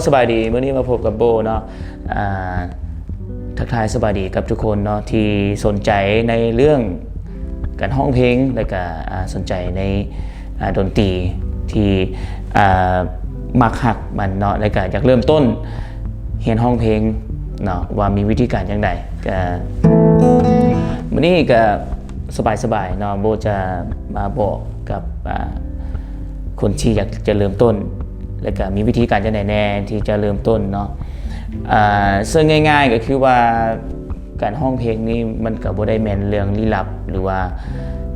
ສະບາຍດີ ມື້ນີ້ມາພົບກັບໂບເນາະ ອ່າ ທັກທາຍສະບາຍດີກັບທຸກຄົນເນາະ ທີ່ສົນໃຈໃນເລື່ອງການຮ້ອງເພງ ແລະກະ ອ່າ ສົນໃຈໃນ ອ່າ ດົນຕີ ທີ່ ອ່າ ມັກຮັກມັນເນາະ ແລະກະຢາກເລີ່ມຕົ້ນຮຽນຮ້ອງເພງເນາະ ວ່າມີວິທີການຈັ່ງໃດ. ກະ ມື້ນີ້ກະສະບາຍໆເນາະ ໂບຈະມາບອກກັບ ອ່າ ຄົນທີ່ຢາກຈະເລີ່ມຕົ້ນ ແລະກະມີວິທີການຈັ່ງໃດແດ່ທີ່ຈະເລີ່ມຕົ້ນເນາະ. ອ່າ ເຊິ່ງງ່າຍໆກໍຄືວ່າ ການຮ້ອງເພງນີ້ມັນກໍບໍ່ໄດ້ແມ່ນເລື່ອງລີ້ລັບ ຫຼືວ່າ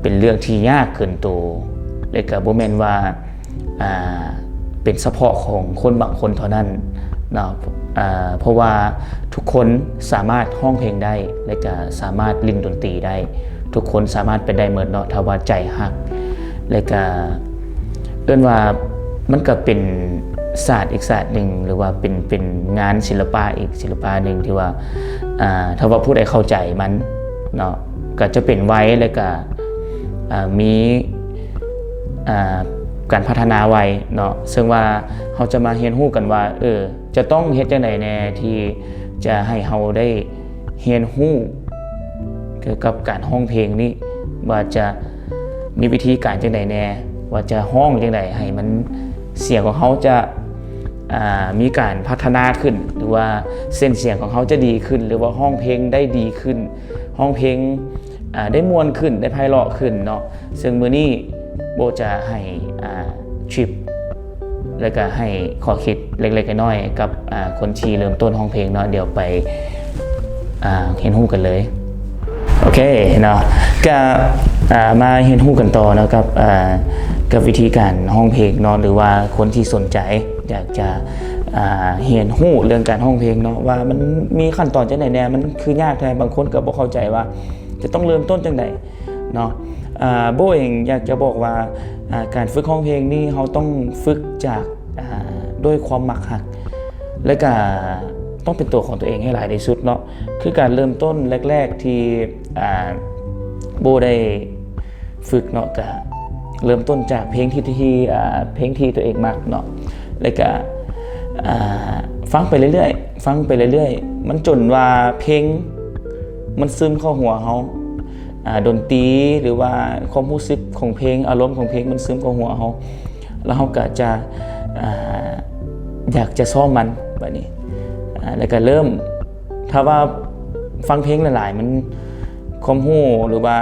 ເປັນເລື່ອງທີ່ຍາກເກີນໂຕ ແລະກໍບໍ່ແມ່ນວ່າ ອ່າ ເປັນສະເພາະຂອງຄົນບາງຄົນເທົ່ານັ້ນເນາະ ອ່າ ເພາະວ່າທຸກຄົນສາມາດຮ້ອງເພງໄດ້ ແລະກະສາມາດຫຼິ້ນດົນຕີໄດ້ ທຸກຄົນສາມາດເປັນໄດ້ໝົດເນາະ ຖ້າວ່າໃຈຮັກ ແລະກະ ເອີ້ນວ່າມັນກໍເປັນສາດອີກສາດໜຶ່ງ ຫຼືວ່າເປັນ ເປັນງານສິລະປະອີກສິລະປະໜຶ່ງທີ່ວ່າ ອ່າ ຖ້າວ່າຜູ້ໃດເຂົ້າໃຈມັນເນາະ ກໍຈະເປັນໄວ ແລະກະ ອ່າ ມີ ອ່າ ການພັດທະນາໄວເນາະ. ເຊິ່ງວ່າເຮົາຈະມາຮຽນຮູ້ກັນວ່າ ເອີ ຈະຕ້ອງເຮັດຈັ່ງໃດແດ່ ທີ່ຈະໃຫ້ເຮົາໄດ້ຮຽນຮູ້ກ່ຽວກັບການຮ້ອງເພງນີ້ ວ່າຈະມີວິທີການຈັ່ງໃດແດ່ ວ່າຈະຮ້ອງຈັ່ງໃດໃຫ້ມັນ ສຽງຂອງເຮົາຈະ ອ່າ ມີການພັດທະນາຂຶ້ນ ຫຼືວ່າເສັ້ນສຽງຂອງເຮົາຈະດີຂຶ້ນ ຫຼືວ່າຮ້ອງເພງໄດ້ດີຂຶ້ນ ຮ້ອງເພງ ອ່າ ໄດ້ມ່ວນຂຶ້ນ ໄດ້ໄພເລາະຂຶ້ນເນາະ. ເຊິ່ງມື້ນີ້ໂບຈະໃຫ້ ອ່າ ທຣິບ ແລະກະໃຫ້ຂໍ້ຄິດເລັກໆນ້ອຍໆກັບ ອ່າ ຄົນທີ່ເລີ່ມຕົ້ນຮ້ອງເພງເນາະ. ດຽວໄປ ອ່າ ຮຽນຮູ້ກັນເລີຍ. ໂອເຄເນາະ ກະ ອ່າ ມາຮຽນຮູ້ກັນຕໍ່ເນາະ ກັບ ອ່າ ກັບວິທີການຮ້ອງເພງເນາະ ຫຼືວ່າຄົນທີ່ສົນໃຈຢາກຈະ ອ່າ ຮຽນຮູ້ເລື່ອງການຮ້ອງເພງເນາະ ວ່າມັນມີຂັ້ນຕອນຈັ່ງໃດແດ່ ມັນຄືຍາກແທ້. ບາງຄົນກໍບໍ່ເຂົ້າໃຈວ່າຈະຕ້ອງເລີ່ມຕົ້ນຈັ່ງໃດເນາະ. ອ່າ ໂບເອງຢາກຈະບອກວ່າ ອ່າ ການຝຶກຮ້ອງເພງນີ້ເຮົາຕ້ອງຝຶກຈາກ ອ່າ ດ້ວຍຄວາມມັກຮັກ ແລະກະຕ້ອງເປັນຕົວຂອງຕົວເອງໃຫ້ຫຼາຍທີ່ສຸດເນາະ. ຄືການເລີ່ມຕົ້ນແລກໆທີ່ ອ່າ ໂບໄດ້ຝຶກເນາະ ກະເລີ່ມຕົ້ນຈາກເພງທີ່ ທີ່ ອ່າ ເພງທີ່ຕົວເອງມັກເນາະ ແລະກະ ອ່າ ຟັງໄປເລື້ອຍໆ ຟັງໄປເລື້ອຍໆ ມັນຈົນວ່າເພງມັນຊຶມເຂົ້າຫົວເຮົາ ອ່າ ດົນຕີ ຫຼືວ່າຄວາມຮູ້ສຶກຂອງເພງ ອາລົມຂອງເພງມັນຊຶມເຂົ້າຫົວເຮົາ ແລ້ວເຮົາກໍຈະ ອ່າ ຢາກຈະຊ້ອມມັນບາດນີ້ ອ່າ ແລ້ວກໍເລີ່ມ ຖ້າວ່າຟັງເພງຫຼາຍໆ ມັນ ຄວາມຮູ້ ຫຼືວ່າ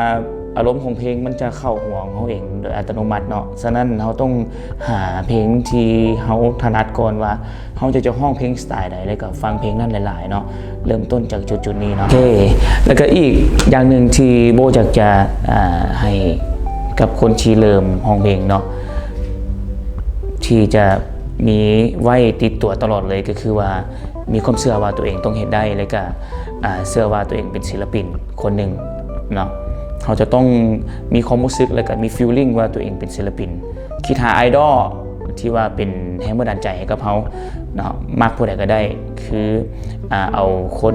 ອາລົມຂອງເພງມັນຈະເຂົ້າຫົວຂອງເຮົາເອງໂດຍອັດຕະໂນມັດເນາະ. ສະນັ້ນເຮົາຕ້ອງຫາເພງທີ່ເຮົາຖະໜັດກ່ອນວ່າ ເຮົາຈະ ຈະຮ້ອງເພງສະໄຕໃດ ແລ້ວກໍຟັງເພງນັ້ນຫຼາຍໆເນາະ. ເລີ່ມຕົ້ນຈາກຈຸດໆນີ້ເນາະ. ໂອເຄ ແລ້ວກໍອີກຢ່າງໜຶ່ງທີ່ໂບຢາກຈະ ອ່າ ໃຫ້ກັບຄົນທີ່ເລີ່ມຮ້ອງເພງເນາະ ທີ່ຈະມີໄວ້ຕິດຕົວຕະຫຼອດເລີຍ ກໍຄືວ່າມີຄວາມເຊື່ອວ່າຕົວເອງຕ້ອງເຮັດໄດ້ ແລ້ວກໍ ອ່າ ເຊື່ອວ່າຕົວເອງເປັນສິລະປິນຄົນໜຶ່ງເນາະ. ເຮົາຈະຕ້ອງມີຄວາມຮູ້ສຶກ ແລ້ວກໍມີຟີລລິ້ງວ່າຕົວເອງເປັນສິລະປິນ. ຄິດຫາໄອດອລທີ່ວ່າເປັນແຮງບັນດານໃຈໃຫ້ກັບເຮົາເນາະ. ມັກຜູ້ໃດກໍໄດ້ ຄື ອ່າ ເອົາຄົນ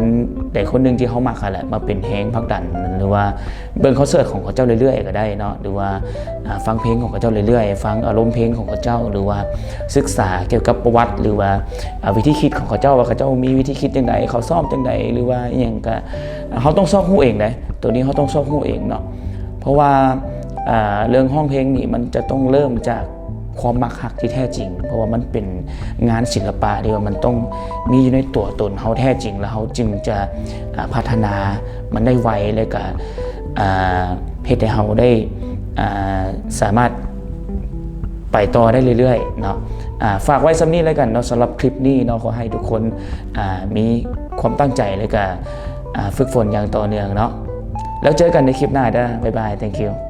ໃດຄົນໜຶ່ງທີ່ເຮົາມັກຫັ້ນແຫຼະ ມາເປັນແຮງຜັກດັນ ຫຼືວ່າເບິ່ງຄອນເສີດຂອງເຂົາເຈົ້າເລື້ອຍໆກໍໄດ້ເນາະ ຫຼືວ່າ ອ່າ ຟັງເພງຂອງເຂົາເຈົ້າເລື້ອຍໆ ຟັງອາລົມເພງຂອງເຂົາເຈົ້າ ຫຼືວ່າສຶກສາກ່ຽວກັບປະຫວັດ ຫຼືວ່າ ອ່າ ວິທີຄິດຂອງເຂົາເຈົ້າ ວ່າເຂົາເຈົ້າມີວິທີຄິດຈັ່ງໃດ ເຂົາຊ້ອມຈັ່ງໃດ ຫຼືວ່າອີ່ຫຍັງ ກະເຮົາຕ້ອງຊອກຮູ້ເອງເດ້. ໂຕນີ້ເຮົາຕ້ອງຊອກຮູ້ເອງເນາະ ເພາະວ່າ ອ່າ ເລື່ອງຮ້ອງເພງນີ້ມັນຈະຕ້ອງເລີ່ມຈາກຄວາມມັກຮັກທີ່ແທ້ຈິງ ເພາະວ່າມັນເປັນງານສິລະປະທີ່ວ່າມັນຕ້ອງມີຢູ່ໃນຕົວຕົນເຮົາແທ້ຈິງ ແລ້ວເຮົາຈຶ່ງຈະ ອ່າ ພັດທະນາມັນໄດ້ໄວ ແລ້ວກະ ອ່າ ເຮັດໃຫ້ເຮົາໄດ້ ອ່າ ສາມາດໄປຕໍ່ໄດ້ເລື້ອຍໆເນາະ. ອ່າ ຝາກໄວ້ສ່ຳນີ້ແລ້ວກັນເນາະ ສຳລັບຄລິບນີ້ເນາະ. ຂໍໃຫ້ທຸກຄົນ ອ່າ ມີຄວາມຕັ້ງໃຈ ແລ້ວກະ ອ່າ ຝຶກຝົນຢ່າງຕໍ່ເນື່ອງເນາະ. ແລ້ວເຈີກັນໃນຄລິບໜ້າເດີ້. ບາຍບາຍ. Thank you.